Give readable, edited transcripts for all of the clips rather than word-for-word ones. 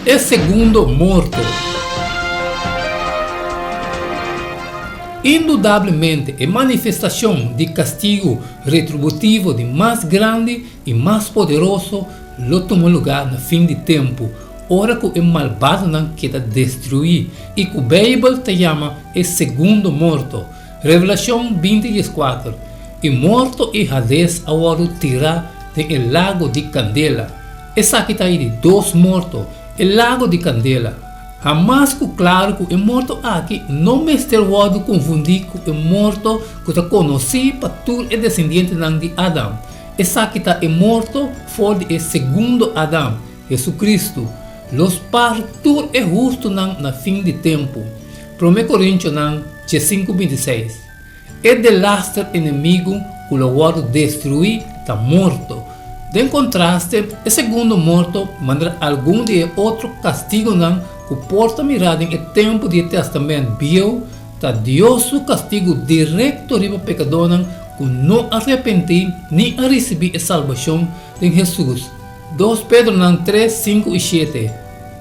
E segundo morto. Indudablemente e manifestashon di kastigu retributivo di mas grandi i mas poderoso lo tuma lugá na fin di tempu, ora ku e malbadonan keda destruí i ku Beibel ta yama e segundo morto. Revelashon binti dieskuater, I morto i Hades a wòrdu tirá den e lago di kandela. Esaki ta e di dos morto, e lago di kandela. Hamas ku klaru ku e morto aki no mester wòrdu konfundí ku e morto ku ta konosí pa tur e desendientenan di Adam. Esaki ta e morto for di e segundo Adam, Hesukristu. Lo spar tur e hustunan na fin di tempu. Promé Korintionan diesinku bintiseis. E delaster enemigu ku lo wòrdu destruí ta morto. Den kontraste, e segundo morto, manera algun di e otro kastigunan ku por ta mirá den e tempu di e Tèstamènt Bieu, ta Dios su kastigu direkto riba pekadónan ku no a repentí ni a risibí e salbashon den Hesus. Dos Pedronan tres, sinku i shete.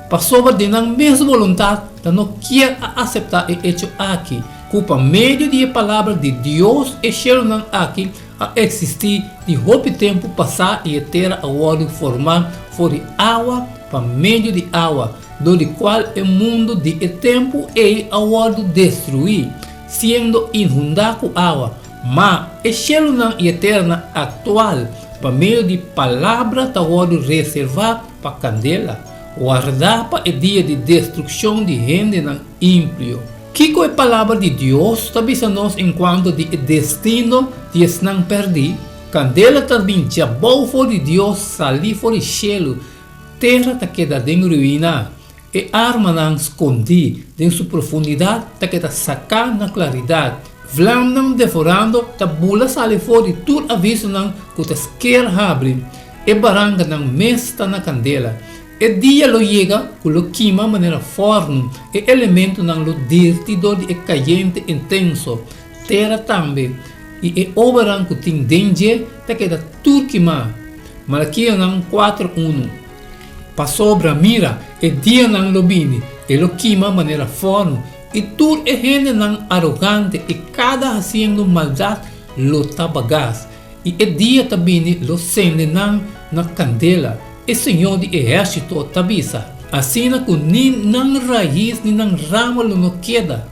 Pasobra di nan mes boluntat nan no kier a aseptá e echo aki, ku pa medio di e palabra di Dios e shelunan aki a eksistí di hopi tempu pasá i e tera a wòrdu formá for di awa pa medio di awa, dor di kual e mundu di e tempu ei a wòrdu destruí, siendo inhundá ku awa. Ma e shelunan i e teranan aktual pa medio di palabra ta wòrdu reservá pa kandela, wardá pa e dia di destrukshon di hendenan impio. Kiko e Palabra di Dios ta bisa nos enkuanto di e destino di esnan pèrdí? Kandela ta bin djabou for di Dios salí for di shelu, tera ta keda den ruiná, e armanan skondí den su profundidat ta keda saká na klaridat, vlamnan devorando ta bula sali for di tur avisonan ku ta sker habri, e barankanan mes ta na kandela. E dia lo yega ku lo kima manera fòrnu, e elementonan lo dirti dor di e kayente intenso, tera tambe, i e obranan ku tin den dje ta keda tur kimá. Malakianan kuater unu. Pasobra, mira, e dianan lo bini, e lo kima manera fòrnu, i tur e hendenan arogante i kada hasiendo maldat lo ta bagas. I e dia ta bini lo sende nan na kandela, e Señor di ehérsito ta bisa, asina ku ni nan rais ni nan rama lo no keda.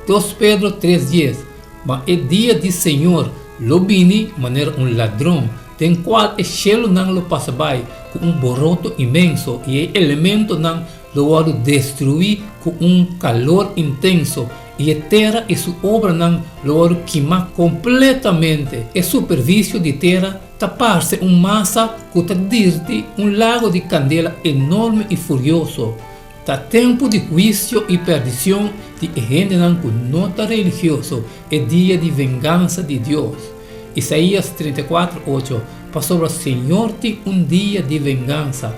Dos Pedro tres dies, Ma e dia di Señor lo bini manera un ladron, den kual e shelunan lo pasa bai ku un boroto inmenso i e elementonan lo wòrdu destruí ku un kalor intenso, i e tera i su obranan lo wòrdu kimá kompletamente. E supervisio di tera ta parse un masa ku ta dirti un lago di kandela enorme i furioso. Ta tempu di huisio i perdishon di e hendenan ku no ta religioso, e dia di vengansa di Dios. Isaías 34, ocho, Pasobra Señor tin un dia di vengansa,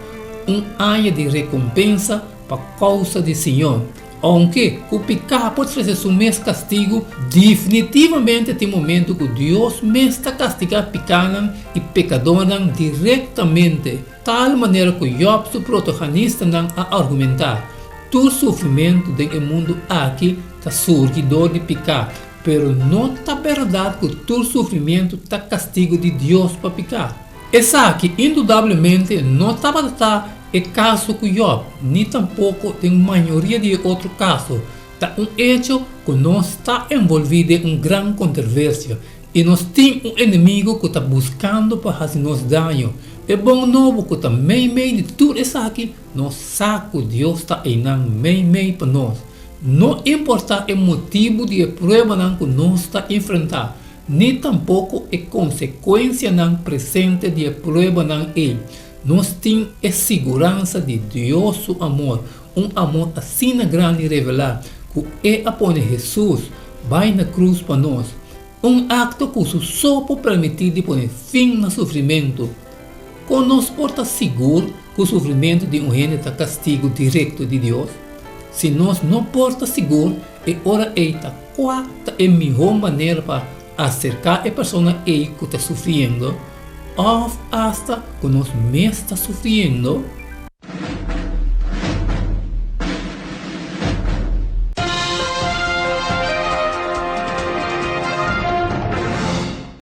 un aña di rekompensa pa kousa di Señor. Ounke ku piká por trese su mes kastigu, definitivamente tin momentu ku Dios mes ta kastigá pikánan i pekadónan direktamente, tal manera ku Jòb su protaganistanan a argumentá, Tur sufrimentu den e mundu aki ta surgi dor di piká. Pero no ta bèrdat ku tur sufrimentu ta kastigu di Dios pa piká. Esaki indudablemente no tabata ta e kaso ku Jòb, ni tampoko den mayoria di e otro kaso. Ta un echo ku nos ta envolví den un gran kontroversia i nos tin un enemigu ku ta buskando pa hasi nos daño. E bon nobo ku ta meimei di tur esaki, nos sa ku Dios ta einan meimei pa nos. No importá e motibu di e pruebanan ku nos ta enfrentá, ni tampoko e konsekuensianan presente di e pruebanan ei, nos tin e siguransa di Dios su amor, un amor asina grandi revelá ku e a pone Hesus bai na krus pa nos, un akto ku su so por permití di pone fin na sufrimentu. Kon nos por ta sigur ku sufrimentu di un hende ta kastigu direkto di Dios? Si nos no por ta sigur, e ora ei ta kua ta e mihó manera pa aserká e persona ei ku ta sufriendo òf asta ku nos mes ta sufriendo?